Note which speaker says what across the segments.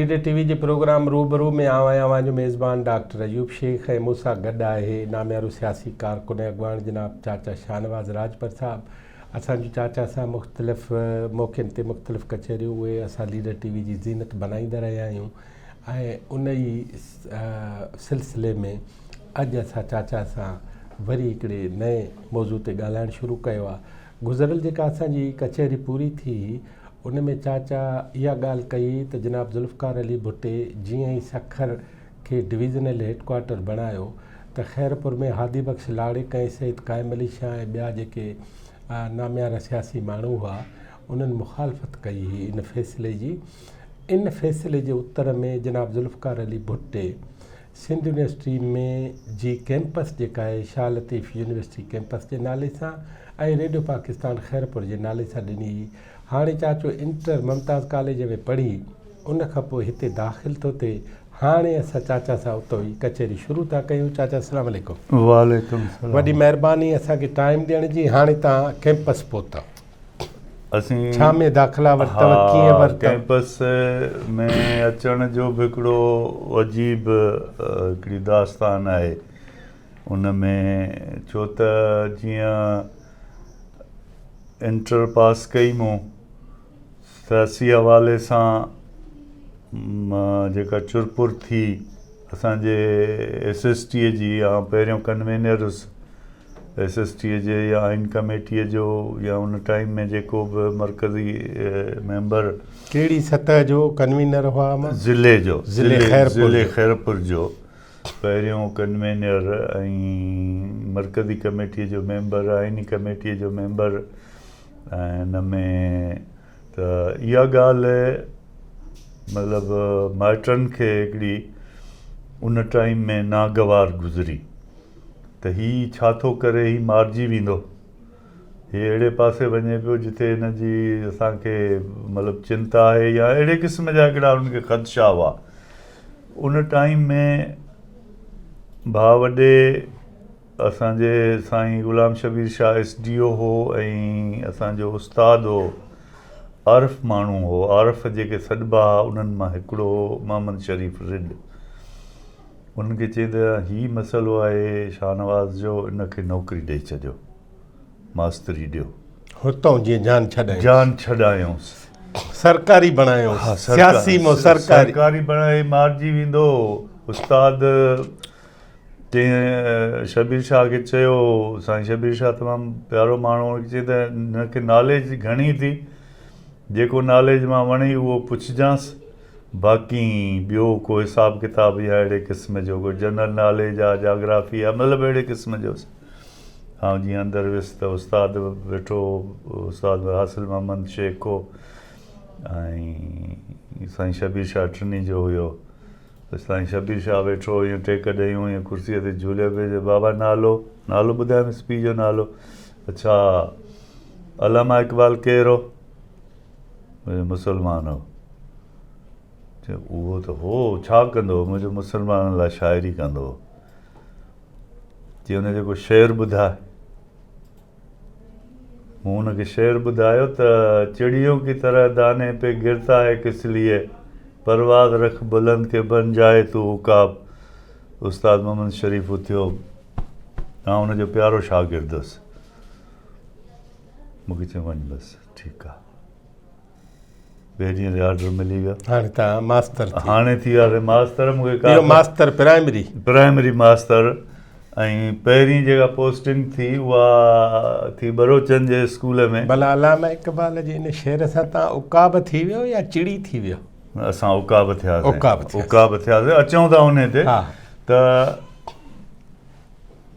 Speaker 1: Leader ٽي V جي programme روبرو ۾ آئون آهيان اوهان جو ميزبان ڊاڪٽر ايوب شيخ ۽ مون سان گڏ آهي ناميارو سياسي ڪارڪن ۽ اڳواڻ جناب چاچا شاهنواز راڄپر صاحب. اسان جون چاچا سان مختلف موقعن تي مختلف ڪچهريون اهي اسان ليڊر ٽي وي جي زينت بنائيندا رهيا آهيون ۽ ان ئي سلسلي ۾ اڄ اسان چاچا سان وري هڪڙي نئين موضوع تي ڳالهائڻ شروع ڪيو آهي. گذريل جيڪا اسان جي ڪچهري پوري ٿي ان ۾ چاچا اها ڳالهه ڪئي ته جناب ذوالفقار علي ڀٽي جيئن ئي سکر کي ڊويزنل هيڊ ڪوارٽر بڻايو ته خيرپور ۾ هادي بخش لاڙڪ ۽ سيد قائم علي شاهه ۽ ٻيا جيڪي ناميارا سياسي ماڻهو هئا انهن مخالفت ڪئي هئي ان فيصلي جي. ان فيصلي جي اتر ۾ جناب ذوالفقار علي ڀٽي سنڌ يونيورسٽي ۾ جي ڪيمپس جيڪا آهي شاهه لطيف يونيورسٽي ڪيمپس جي نالي سان ۽ ريڊيو پاڪستان خيرپور جي نالي سان ڏني هئي. هاڻي چاچو انٽر ممتاز ڪاليج ۾ پڙهي ان کان پوء هتي داخل ٿو ٿئي. هاڻي اسان چاچا سان اتو ئي ڪچهري شروع ٿا ڪيون. چاچا السلام عليڪم.
Speaker 2: وعليڪم السلام.
Speaker 1: وڏي مهرباني اسان کي ٽائيم ڏيڻ جي. هاڻي توهان ڪيمپس پهتؤ.
Speaker 2: اسين
Speaker 1: ڇا ۾ داخلا ورتؤ ڪيئن
Speaker 2: ها
Speaker 1: ورتؤ؟
Speaker 2: ڪئمپس ۾ اچڻ جو به هڪڙو عجيب هڪڙي داستان آهي ان ۾ ڇو ته جيئن انٽر پاس ڪئي مون سياسي حوالي سان جيڪا چرپر ٿي اسان جي ايس ايس ٽي جي آئون پهريون ڪنوينر هيس ايس ايس ٽي جي يا آئين ڪميٽيء جو يا ان ٽائيم ۾ جيڪو به مرڪزي ميمبر.
Speaker 1: ڪهڙي سطح جو ڪنوينر هئا اوهان؟
Speaker 2: ضلعي جو،
Speaker 1: ضلعي خيرپور
Speaker 2: ضلعي خيرپور جو پهريون ڪنوينر ۽ مرڪزي ڪميٽيء جو ميمبر، آئيني ڪميٽيء جو ميمبر ۽ ان ۾ ته اها ڳالهه مطلب مائٽن کي هڪڙي ان ٽائيم ۾ ناگوار گذري. ته هي ڇا ٿو ڪري، هي مارجي ويندو. هي اهڙي پاسي وڃي پيو جتي هن جي اسان کي مطلب چنتا آهي يا اهڙي قسم جا هڪڙا هن کي خدشا هئا. ان ٽائيم ۾ ڀاء وڏي اسان جي سائين Ghulam Shabbir Shah S D O هو ۽ اسان جو استاد هو، عارف ماڻهو هو، عارف جيڪي سڏبا هئا انهن مان هڪڙو هو محمد شريف رڏ. انهن کي چيائين ته هي مسئلو آهي شاهنواز جو ان کي نوڪري ڏئي ڇڏيو، ماستري ڏيو.
Speaker 1: هتئون جيئن جان ڇڏايونس.
Speaker 2: جان ڇڏايونس.
Speaker 1: سرڪاري بڻايونس. سياسي مون سرڪاري.
Speaker 2: سرڪاري بڻائي مارجي ويندو. استاد چيائين شبير شاهه کي چيو، سائين شبير شاهه تمام پيارو ماڻهو هو، چيائين ته هن کي ناليج گهڻي ٿي، جيڪو ناليج مان وڻي اهو پڇجانس. باقي ٻيو ڪو حساب ڪتاب يا اهڙي قسم جو ڪو جنرل ناليج آ جاگرافي آ مطلب اهڙي قسم جو آئون جيئن اندر ويس ته استاد ويٺو هو استاد حاصل محمد شيخ هو ۽ سائين شبير شاهه ٽنهي جو هيو ته سائين شبير شاهه ويٺو هو ائين ٽيڪ ڏيون ائين ڪرسيء تي جهوليو پيو چي بابا نالو نالو ٻڌايم پيء جو نالو اڇا علامه اقبال ڪير هو مسلمان هو. چيو اهو ته هو، ڇا ڪندو هو؟ منهنجو مسلمانن لاء شاعري ڪندو هو. چي ان جو ڪو شعر ٻڌاء. مون ان کي شعر ٻڌايو ته چڙيون ڪي طرح داني پي گرتا هي ڪس ليي، پرواز رک بلند ڪي بن جائي تو عقاب. استاد محمد شريف اٿيو، آئون ان جو پيارو شاگرد هوس. مون کي چيو وڃ بس ٺيڪ آ. ٻئي ڏينهن تي آرڊر ملي ويو.
Speaker 1: هاڻي تان ماستر ٿي.
Speaker 2: هاڻي ٿي وياسين ماستر. مون کي ڪا
Speaker 1: اهو ماستر پرائمري.
Speaker 2: پرائمري ماستر ۽ پهرين جيڪا پوسٽنگ ٿي اها ٿي ٻروچن جي اسڪول ۾.
Speaker 1: ڀلا علامه اقبال جي ان شعر سان تان عقاب ٿي ويو يا چڙي ٿي ويو؟
Speaker 2: اسان عقاب ٿياسين.
Speaker 1: عقاب ٿياسين.
Speaker 2: عقاب ٿياسين. اچون ٿا انهي تي ته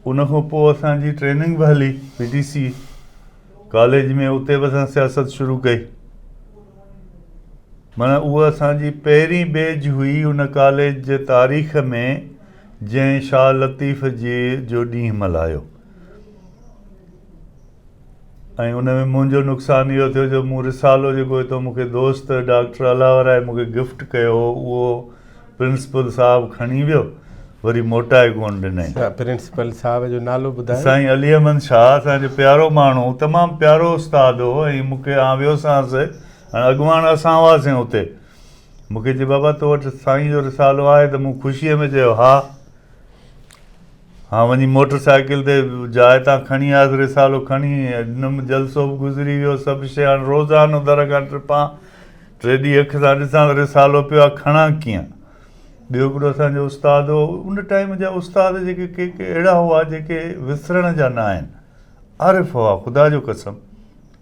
Speaker 2: ان کان پوء اسان جي ٽريننگ به هلي پي ٽي سي ڪاليج ۾ اتي به اسان سياست شروع ڪئي معنيٰ اها اسان جي پهرين بيج هئي ان ڪاليج جي تاريخ ۾ جنهن شاهه لطيف جي جو ڏينهن ملهايو ۽ ان ۾ منهنجو نقصان اهو ٿيو جو مون رسالو جيڪو هتو مون کي دوست ڊاڪٽر الله ورائي مون کي گفٽ ڪيو هو اهو پرنسپل صاحب کڻي ويو وري موٽائي ڪونه ڏنائين.
Speaker 1: پرنسپل صاحب جو نالو ٻڌايو.
Speaker 2: سائين علي احمد شاهه اسان جو پيارو ماڻهو تمام پيارو استاد هو ۽ مون کي آئون ويوسانس هاڻي اڳواڻ اسان هئاسين اتي. مون کي چي بابا تو وٽ سائين جو رسالو آهي ته مون خوشيء ۾ چيو ها. ها وڃي موٽر سائيڪل تي جاء تان کڻي آيس رسالو کڻي ڏنم جلسو به گذري ويو سڀ شيء هاڻ روزانو در کان ٽپان ٽي ڏينهن اک سان ڏسان ته رسالو پيو آهي کڻان ڪيئن. ٻيو هڪڙو اسان جو استاد هو ان ٽائيم جا استاد جيڪي ڪي ڪي اهڙا هئا جيڪي وسرڻ جا نه آهن عارف هئا خدا جو قسم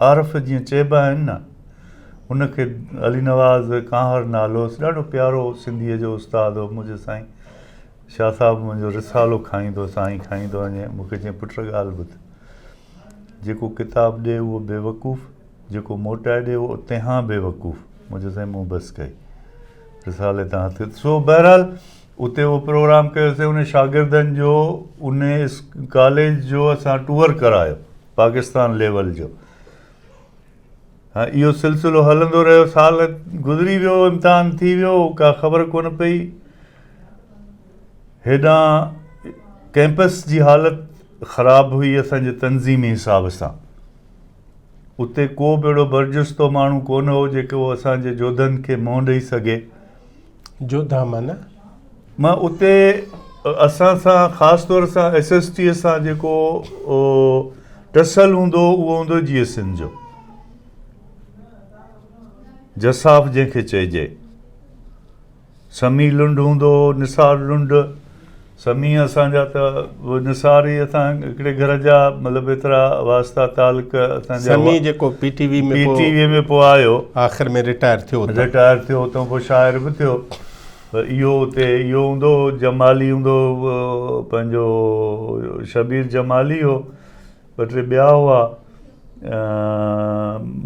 Speaker 2: عارف جيئن چئبا آهن نه ان کي علي نواز ڪانهر نالو هوس ڏاڍو پيارو سنڌيء جو استاد هو منهنجو سائين شاهه صاحب منهنجو رسالو کائيندو سائين کائيندو وڃي مون کي چيائين پٽ ڳالهه ٻڌ جيڪو ڪتاب ڏي اهو بيوقوف جيڪو موٽائي ڏي اهو تنهان بيوقوف مون چيو سائين مون بس ڪئي رسالي تان هٿ سو بهرحال اتي اهو پروگرام ڪيوسين ان شاگردن جو ان ڪاليج جو اسان ٽوئر ڪرايو پاڪستان ليول جو ها اهو سلسلو هلندو رهيو سال گذري ويو امتحان ٿي ويو ڪا خبر ڪونه پئي هيڏانهن ڪئمپس جي حالت خراب هئي اسان جي تنظيمي حساب سان اتي ڪو به اهڙو برجستو ماڻهو ڪونه هو جيڪو اسان جي جوڌن کي منهن ڏئي سگهي.
Speaker 1: جوڌا معنيٰ؟
Speaker 2: مان اتي اسان سان خاص طور سان ايس ايس ٽي سان جيڪو ٽسل هوندو هو اهو هوندو جي ايس اين جو جساف جنهن کي چئجي. سميع لنڊ هوندو هو، نثار لنڊ، سميع اسان جا ته نثار ئي اسان هڪڙي گهر جا مطلب ايترا واسطا تعلق اسان جا
Speaker 1: سميع جيڪو پي ٽي وي ۾ پي
Speaker 2: ٽي وي ۾ پوء آيو
Speaker 1: آخر ۾ رٽائر ٿيو
Speaker 2: اتان رٽائر ٿيو اتان پوء شاعر به ٿيو پر اهو اتي اهو هوندو هو جمالي هوندو هو پنهنجو شبير جمالي هو ٻه ٽي ٻيا هئا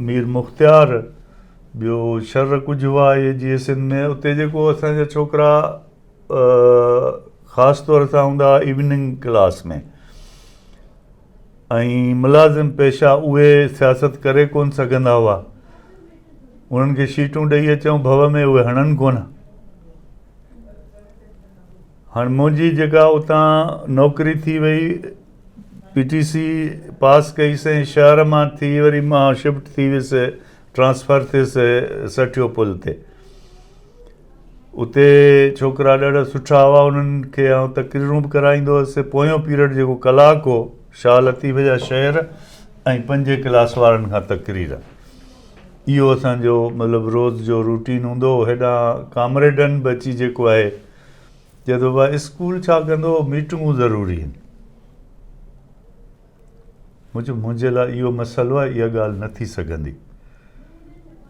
Speaker 2: مير مختيار ٻيو شھر ڪجهه هئا اهي جيئي سنڌ ۾ اتي جيڪو اسان جا ڇوڪرا خاص طور سان هوندا هئا ايوننگ ڪلاس ۾ ۽ ملازم پيشا اهي سياست ڪري ڪونه سگهندا هئا انهن کي شيٽون ڏئي اچون ڀو ۾ اهي هڻن ڪونه هاڻ منهنجي جيڪا اتان نوڪري ٿي وئي پي ٽي سي پاس ڪئي سين شهر مان ٿي وري مان شفٽ ٿي ويس ٽرانسفر ٿيس سٺيو پل تي اتي ڇوڪرا ڏاڍا سٺا هئا انهن کي آئون تقريرون به ڪرائيندو هوس پويون پيريڊ جيڪو ڪلاڪ هو شاهه لطيف جا شعر ۽ پنجين ڪلاس وارن کان تقرير اهو اسانجو مطلب روز جو روٽين هوندو هو هيڏانهن ڪامريڊن به اچي جيڪو آهي چئي ٿو بابا اسڪول ڇا ڪندو ميٽنگون ضروري آهن مون چيو منهنجي لاء اهو مسئلو آهي اها ڳالهه نه ٿي سگهندي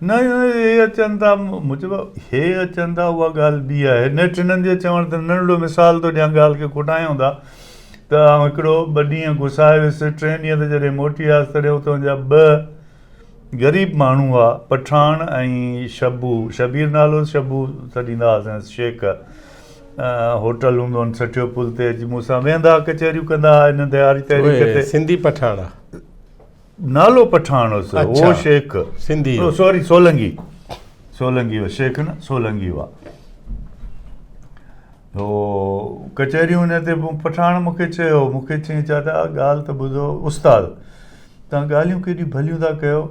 Speaker 2: نه هي اچن ٿا مون چيو هي اچن ٿا اها ڳالهه ٻي آهي نيٺ هنن جي چوڻ تي ننڍڙو مثال ٿو ڏيان ڳالهه کي کوٽايون ٿا ته آئون هڪڙو ٻه ڏينهن گسائي ويس ٽئين ڏينهن تي جڏهن موٽي آيس تڏهن اتان جا ٻه غريب ماڻهو هئا، پٺاڻ ۽ شبو، شبير نالو هوس، شبو سڏيندا هئاسينس، شيخ هوٽل هوندو هن سٺيو پل تي اچي مون سان ويهندا هئا، ڪچهريون ڪندا هئا هن دهاري تحريڪ تي.
Speaker 1: سنڌي پٺاڻ ها؟
Speaker 2: نالو پٺاڻ هوس، هو شيخ،
Speaker 1: سنڌي هو،
Speaker 2: سوري سولنگي، سولنگي هو، شيخ نه سولنگي هئا. هو ڪچهريون هن تي پٺاڻ مون کي چيو، مون کي چيائين چاچا ڳالهه ته ٻڌو استاد توهان ڳالهيون ڪيڏيون ڀليون ٿا ڪيو،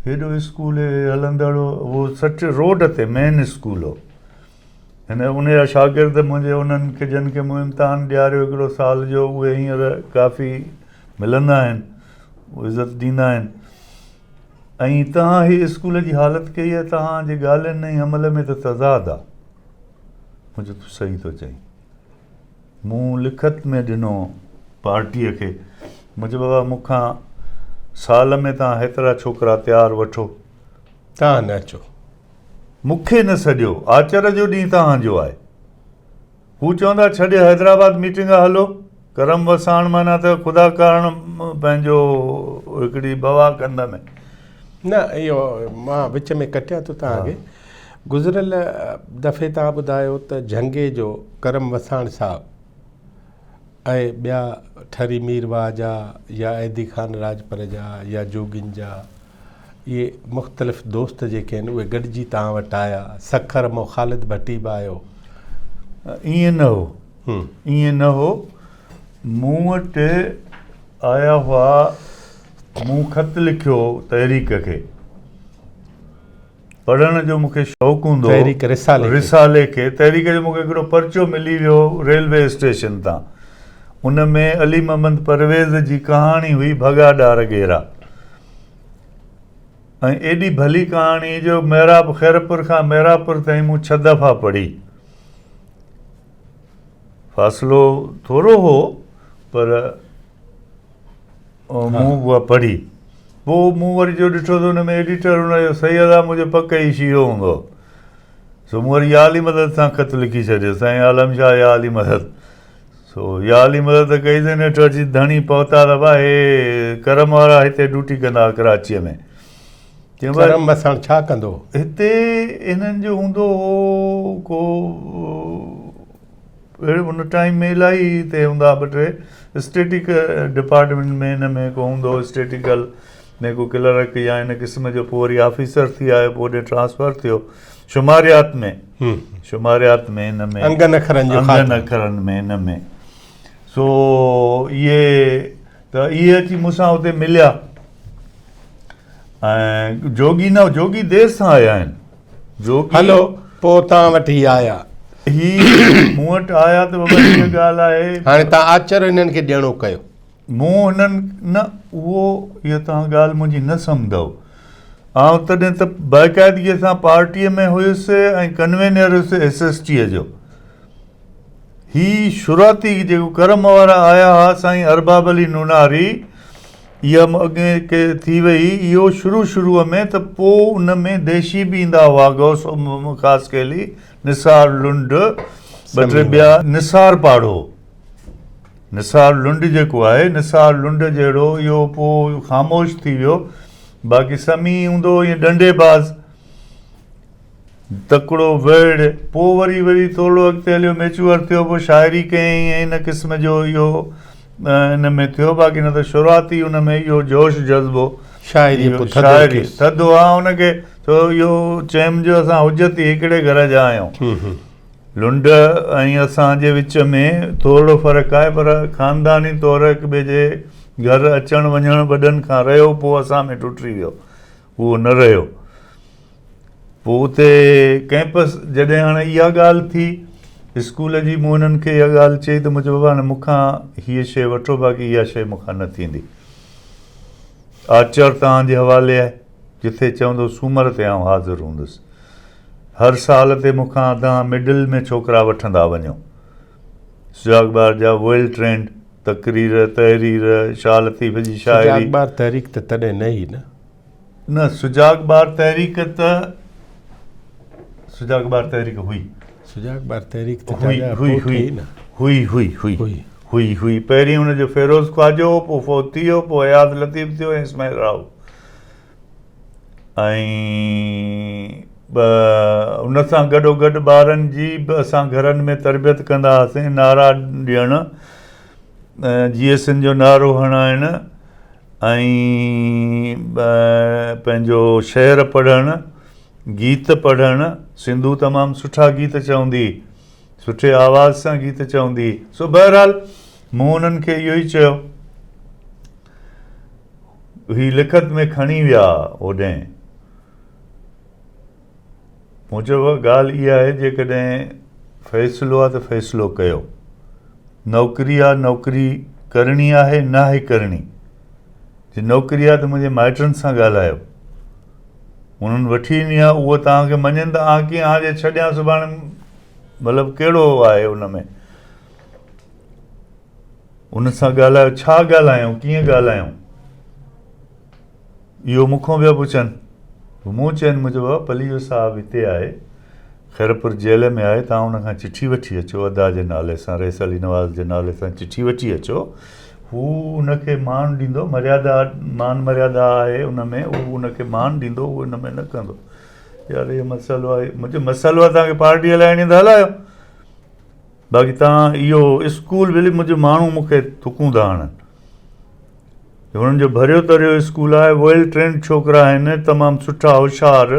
Speaker 2: هيڏو اسڪول هلندڙ هو، اهو سچ روڊ تي مين اسڪول هو. هن ان جا شاگرد منهنجي انهن کي جن کي مون امتحان ڏياريو هڪڙو سال جو اهي هينئر ڪافي ملندا آهن، عزت ڏيندا آهن. ۽ توهان هي اسڪول جي حالت ڪئي آهي، توهان جي ڳالهين ۽ عمل ۾ ته تضاد آهي. مون چيو تون صحيح ٿو چئين. مون لکت ۾ ڏنو پارٽيء کي. مون چيو بابا مون کان سال ۾ توهان هيترا ڇوڪرا تيار وٺو.
Speaker 1: توهان نه اچو.
Speaker 2: مون کي نه سڏيو. آچر جو ڏينهن توهان جو آهي. هو چوندا ڇڏ حيدرآباد ميٽنگ آ هلو. ڪرم وساڻ معنيٰ ته خدا ڪارڻ پنهنجو هڪڙي بوا ڪنڌ ۾.
Speaker 1: نه اهو مان وچ ۾ ڪٽيان ٿو توهان کي. گذريل دفعي توهان ٻڌايو ته جهنگي جو ڪرم وساڻ صاحب ۽ ٻيا ٺري مير واهه جا يا ايڌي خان راڄپر جا يا جوڳين جا اهي مختلف دوست جيڪي آهن اهي گڏجي توهان وٽ آيا سکر مان خالد ڀٽي به آيو.
Speaker 2: ائين نه هو ائين نه هو مون وٽ آيا هئا مون خط لکيو تحريڪ کي. پڙهڻ جو مون کي شوق هوندو هو.
Speaker 1: تحريڪ رسالي کي.
Speaker 2: رسالي کي. تحريڪ جو مون کي هڪڙو پرچو ملي ويو ريلوي اسٽيشن تان. ان ۾ علي محمد پرويز جي ڪهاڻي هئي ڀڳا ڏار ڳيرا. ۽ ايڏي ڀلي ڪهاڻي جو محراب خيرپور کان محرابپور تائين مون ڇهه دفعا پڙهي. فاصلو ٿورو هو پر مون اها پڙهي. پوء مون وري جو ڏٺو ته ان ۾ ايڊيٽر ان جو سيد آ منهنجو پڪ ئي شيعو هوندو. سو مون وري يا علي مدد سان خط لکي ڇڏيو، سائين عالم شاهه يا علي مدد. سو يا علي مدد ته ڪئي ته نيٺ اچي ڌڻي پهتا ته ڀاء هي ڪرم وارا هتي ڊيوٽي ڪندا ها ڪراچيء ۾. چيم ڀاء
Speaker 1: ڪرم وساڻ ڇا ڪندو هو؟
Speaker 2: هتي هنن جو هوندو هو ڪو اهڙي ان ٽائيم ۾ الاهي هتي هوندا ٻه ٽي اسٽيٽڪ ڊپارٽمينٽ ۾ هن ۾ ڪو هوندو هو اسٽيٽيڪل ۾ ڪو ڪلرڪ يا ان قسم جو پوء وري آفيسر ٿي آيو پوء هوڏي ٽرانسفر ٿيو شماريات ۾ شماريات ۾ هن ۾
Speaker 1: انگن اکرن جو
Speaker 2: انگن اکرن ۾ هن ۾ سو اهي ته اهي اچي مون سان اتي مليا ۽ جوڳي نه جوڳي دير سان آيا آهن جوڳي
Speaker 1: هلو پوء توهان وٽ هي آيا.
Speaker 2: هي مون وٽ آيا ته بابا هيء ڳالهه آهي.
Speaker 1: هاڻي توهان آچر هنن کي ڏيڻو ڪيو.
Speaker 2: مون هنن نه اهو اها توهان ڳالهه منهنجي نه سمجهندؤ. آئون تڏهن ته باقاعدگيء سان پارٽيء ۾ هيس ۽ ڪنوينئر هيس ايس ايس ٽيء جو. هي شروعاتي جيڪو ڪرم وارا آيا ها سائين ارباب علي نوناري اها اڳ ڪي ٿي وئي اهو شروع شروع ۾ ته پوء ان ۾ ديشي به ايندا هئا غوث خاصخيلي، نثار لنڊ، ٻه ٽي ٻيا نثار پاڙهو، نثار لنڊ جيڪو آهي نثار لنڊ جهڙو اهو پوء خاموش ٿي ويو باقي سميع هوندو هو ائين ڏنڊي باز تڪڙو ويڙ پوء وري وري ٿورڙو اڳتي هليو ميچوئر ٿيو پوء شاعري ڪيائين ۽ ان قسم جو اهو ان ۾ ٿيو باقي نه ته شروعاتي ان ۾ اهو جوش جذبو
Speaker 1: شاعري پوء ٿڌو
Speaker 2: شاعري ٿڌو ها ان کي ٿو اهو چيم جو اسان حجت ئي هڪڙي گهر جا آهيون لنڊ ۽ اسان جي وچ ۾ ٿورڙو فرق آهي پر خانداني طور هڪ ٻئي جي گهر اچڻ وڃڻ وڏن کان رهيو پوء اسان ۾ ٽٽي ويو اهو نه رهيو پوء اتي ڪئمپس جڏهن هاڻي اها ڳالهه ٿي اسڪول جي مون هنن کي اها ڳالهه چئي ته مون چيو بابا هاڻي مون کان هيء شيء وٺو باقي اها شيء مون کان نه ٿيندي آچر توهان جي حوالي آهي جٿي چوندو سومر تي آئون حاضر هوندس هر سال تي مون کان توهان مڊل ۾ ڇوڪرا وٺندا وڃو. سجاڳ ٻار جا ويل ٽرينڊ تقرير، تحرير، شاهه لطيف جي شاعري.
Speaker 1: سجاڳ ٻار تحريڪ ته تڏهن نه هئي نه؟
Speaker 2: نه سجاڳ ٻار تحريڪ ته سجاڳ ٻار تحريڪ هئي.
Speaker 1: سجاڳ ٻار تحريڪ ته چاچا پوء ٺهي نه.
Speaker 2: هئي هئي هئي هئي هئي پهرين ان جو فيروز خواجو هو پوء فوت ٿي ويو پوء اياز لطيف ٿيو ۽ اسماعيل راهو. ۽ ان سان گڏو گڏ ٻارن جي به اسان گهرن ۾ تربيت ڪندا هئاسين نعرا ڏيڻ جي ايس اين جو نعرو هڻائڻ ۽ پنهنجو شعر پڙهڻ گيت پڙهڻ سنڌو تمام سٺا گيت چوندي سٺي آواز سان گيت چوندي سو بهرحال مون انهن کي اهو ئي چيو هي لکت ۾ کڻي ويا اوڏهين. مون چيو بابا ڳالهه اها آهي جيڪڏهن فيصلو آهي ته فيصلو ڪيو. نوڪري آهي نوڪري ڪرڻي آهي ناهي ڪرڻي. جي نوڪري آهي ته منهنجي مائٽن سان ڳالهايو. انهن وٺي ڏني آهي اهو توهان کي مڃين ته آن ڪيئن آن جي ڇڏيان سڀاڻي مطلب ڪهڙو آهي ان ۾. ان سان ڳالهايو، ڇا ڳالهايون، ڪيئن ڳالهايون؟ اهو مون کان پيا پڇن. مون چين، مون چيو بابا پليجو صاحب هتي آهي، خيرپور جيل ۾ آهي، توهان ان کان چٺي وٺي اچو، ادا جي نالي سان، رئيس علي نواز جي نالي سان چٺي وٺي اچو، هو ان کي مان ڏيندو، مريادا، مان مريادا آهي ان ۾، هو ان کي مان ڏيندو، هو ان ۾ نه ڪندو. يار اهو مسئلو آهي، مون چيو مسئلو آهي توهان کي پارٽي هلائڻي ته هلايو. باقي توهان اهو اسڪول ڀلي منهنجو ماڻهو مون کي ٿڪون ٿا هڻن. هنن جو ڀريو تريو اسڪول آهي، ويل ٽرينڊ ڇوڪرا آهن، تمام سٺا هوشيار.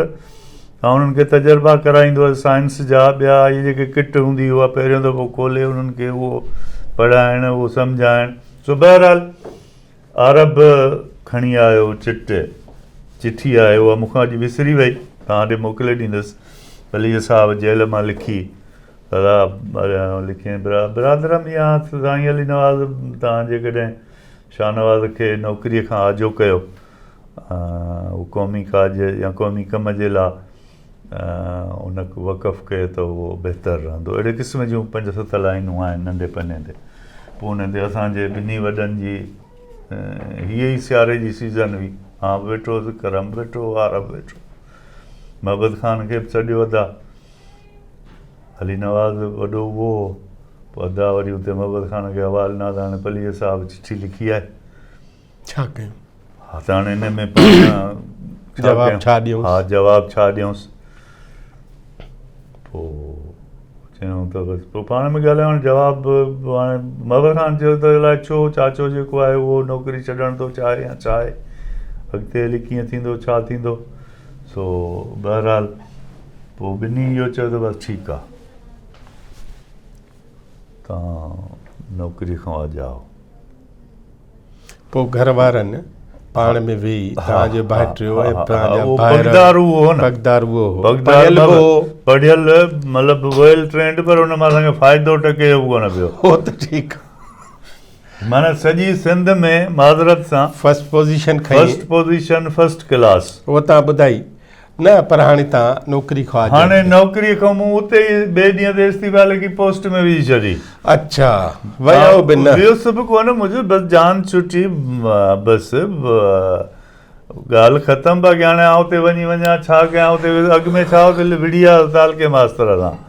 Speaker 2: آئون انهن کي تجربا ڪرائيندو هئس سائنس جا، ٻيا اهي جيڪي ڪٽ هوندي اها پهريون دفعو کولي انهن کي اهو پڙهائڻ اهو سمجهائڻ. سو بهرحال عرب کڻي آيو چٽ، چٺي آهي اها مون کان اڄ وسري وئي. توهان ڏي موڪلي ڏيندس. پليجي صاحب جيل مان لکي دادا لکين برادرم يا سائين علي نواز توهان جيڪڏهن شاهنواز کي نوڪريء کان آجو ڪيو اهو قومي ڪاڄ يا قومي ڪم جي لا ان وقف ڪيو ته اهو بهتر رهندو. اهڙي قسم جون پنج ست لائنون آهن ننڍي پني تي. پوء ان تي اسان جي ٻنهي وڏن جي هيء ئي سياري جي سيزن هئي. آن به ويٺو هوس، ڪرم به ويٺو هو، عارب به ويٺو هو. محبت خان کي به سڏيو ادا. علي نواز وڏو اهو هو. پوء ادا وري اتي محبت خان کي حوال ڏنا ته هاڻي پليجي صاحب چٺي لکي آهي.
Speaker 1: ڇا ڪيون؟
Speaker 2: ها ته هاڻي ان ۾ پاڻ
Speaker 1: جواب ڇا ڏيونس؟
Speaker 2: ها جواب ڇا ڏيونس؟ پوء چيائون ته بس پوء پاڻ ۾ ڳالهايو هاڻي جواب هاڻي محبت خان چيو ته الائي ڇو چاچو جيڪو آهي اهو نوڪري ڇڏڻ ٿو چاهي يا ڇا آهي اڳتي هلي ڪيئن ٿيندو ڇا ٿيندو سو بهرحال پوء ٻنهي اهو چيو ته بس ٺيڪ آهي توهان نوڪري کان آجا آهو.
Speaker 1: پوء گهر وارن پاڻ ۾ ويهي توهان جو ڀائٽيو ۽ توهان جا ڀائر
Speaker 2: پڳدار اهو هو نه
Speaker 1: پڳدار اهو هو
Speaker 2: پڙهيل به هو پڙهيل مطلب ويل ٽرينڊ پر ان مان اسان کي فائدو ٽڪي جو به ڪونه پيو
Speaker 1: هو ته ٺيڪ
Speaker 2: معنيٰ سڄي سنڌ ۾ معذرت سان
Speaker 1: فرسٽ پوزيشن
Speaker 2: کئي فرسٽ پوزيشن فرسٽ ڪلاس
Speaker 1: اهو توهان ٻڌائي نه پر هاڻي تان نوڪري کان آجو
Speaker 2: هاڻي نوڪري کان مون اتي ئي ٻئي ڏينهن تي استعيفا لکي پوسٽ ۾ وجهي ڇڏي.
Speaker 1: اڇا ويو به نه.
Speaker 2: ويس به ڪونه منهنجو بس جان ڇٽي بس ڳالهه ختم باقي هاڻي آئون اتي وڃي وڃان ڇا ڪيان اتي اڳ ۾ ڇا اتي وڙهي آيس تعلقي ماستر سان.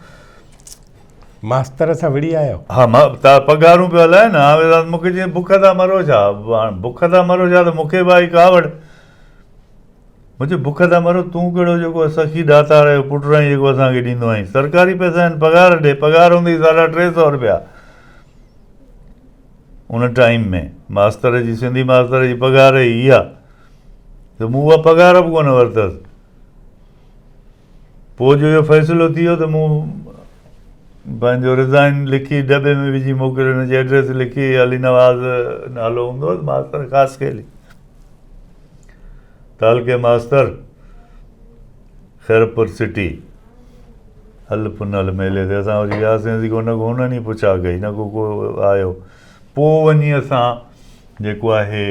Speaker 1: ماستر سان وڙهي آيو؟
Speaker 2: ها مان ته پگهارون پيو هلائي نه مون کي چيائين بک ٿا مرو ڇا هاڻي بک ٿا مرو ڇا ته مون کي به آئي ڪاوڙ. مون چيو بک ٿا مرو، تون ڪهڙو جيڪو سخي ڏاتار جو پٽ آهين جيڪو اسان کي ڏيندو آهين، سرڪاري پئسا آهن پگهار ڏي، پگهار هوندي هئي ساڍا 300 رپيا ان ٽائيم ۾ ماستر جي سنڌي ماستر جي پگهار هئي اها ته مون اها پگهار به ڪونه ورتس. پوء جو اهو فيصلو ٿي ويو ته مون پنهنجو رزائن لکي ڊٻي ۾ وجهي موڪليو هن جي ايڊريس لکي علي نواز نالو هوندو هوس ماستر خاصخيلي تعلقي ماستر خيرپور سٽي هل پنهل ميلي تي اسان وري وياسين اسين ڪو نه ڪو هنن ئي پڇا ڪئي نه ڪو ڪو آيو پوء وڃي اسان جيڪو آهي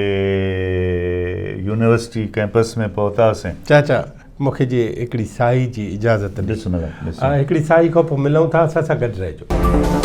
Speaker 2: يونيورسٽي ڪئمپس ۾ پهتاسين.
Speaker 1: چاچا مون کي جي هڪڙي ساهي جي اجازت ڏي.
Speaker 2: بسم الله بسم الله.
Speaker 1: هڪڙي ساهي کان پوء ملون ٿا اسان سان گڏ رهجو.